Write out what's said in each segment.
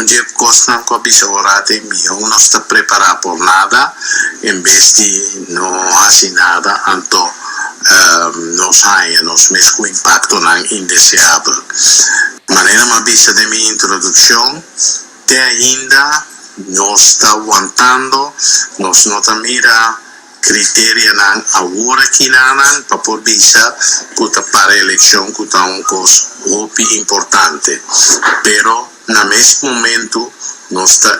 Un di e kosnan ku a bisa ora te mihó nos ta prepará por nada en bes di no hasi nada, anto nos haña nos mes ku impaktonan indeseabel. Manera m'a bisa den mi introdukshon, te ainda nos ta wantando, nos no ta mira kriterianan awor akinanan pa por bisa ku ta para elekshon, ku ta un kos hopi importante. Pero na mes momento nos ta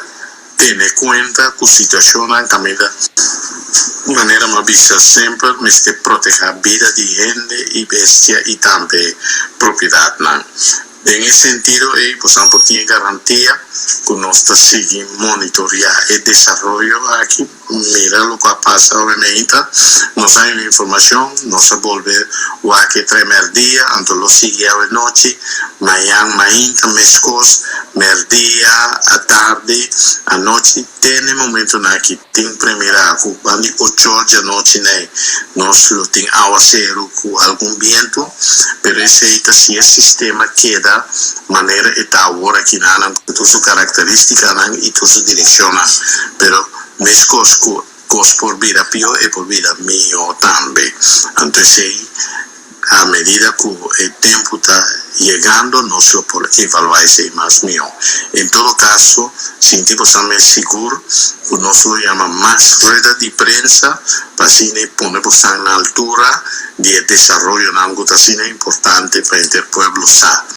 tene kuenta ku situashonnan kaminda, manera m'a bisa semper, mester protehá bida di hende i bestia i tambe propiedatnan. Den e sentido ei, boso por tin garantia ku nos ta sigui monitoriá e desaroyo aki. Mira loke a pasa, obviamente nos tin informashon, nos a bolbe wak e tremèrdia, anto lo sigui anochi, mañan mainta meskos, mèrdia, atardi, anochi, te e momentonan aki tin premirá ku banda 8'or di anochi, ne, nos lo tin awaseru ku algun bientu, pero esei ta si e sistema keda manera e ta awor akinan, ku su karakterístikanan i tur su direkshonnan. Pero meskos ku kos por bira pió e por bira mihó tambe. Anto, a medida ku e tempu ta yegando, nos por evaluá esei mas mihó. En todo kaso, sinti boso sigur ku nos lo yama mas rueda di prensa pa asina pone boso na altura di desaroyo ku ta importante pa henter pueblo sa.